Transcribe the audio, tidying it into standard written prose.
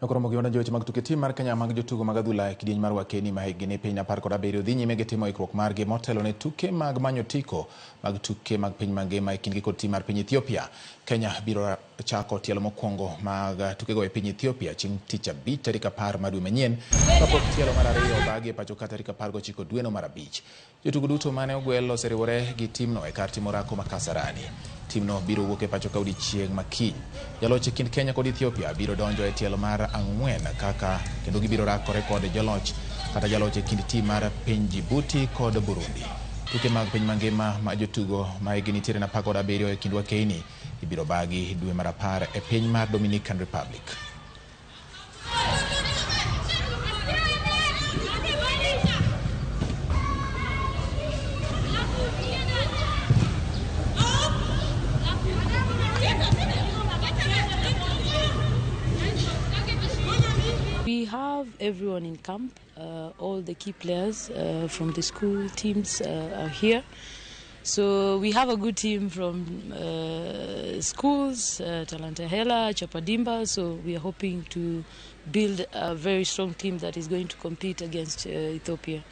Nokoromo gi wadonjo weche mag tuke. Tim mar Kenya mag jotugo mag adhula e kidieny mar Wakeni ma hikgi ni piny 17 dhi nyime gi timo ikruok margi motelo ne tuke mag manyo otiko mag tuke mag piny mangima e kindgi kod tim mar piny Ethiopia. Kenya biro chako tielo mokwongo mag tukego e piny Ethiopia chieng' tich abich tarik 10 mar dwe manyien kapok tielo mar ariyo obagi e pacho ka tarik 19 dweno mar abich. Jotugo duto mane ogwel oseriwore gi timno e kar timo orako ma Kasarani. Timno biro wuok e pacho ka odiechieng' ma kiny. Jaloch e kind Kenya kod Ethiopia biro donjo e tielo mar 4 kaka kendo gibiro rakore kod joloch kata jaloch e kind tim mar piny Djibouti kod Burundi. Tuke mag piny mangima ma jotugo ma hikgi nitiere 17 e kind wakeini ibiro bagi dwe mar 10 e piny mar Dominican Republic. We have everyone in camp. All the key players from the school teams are here. So we have a good team from schools, Talanta Hela, Chapadimba. So we are hoping to build a very strong team that is going to compete against Ethiopia.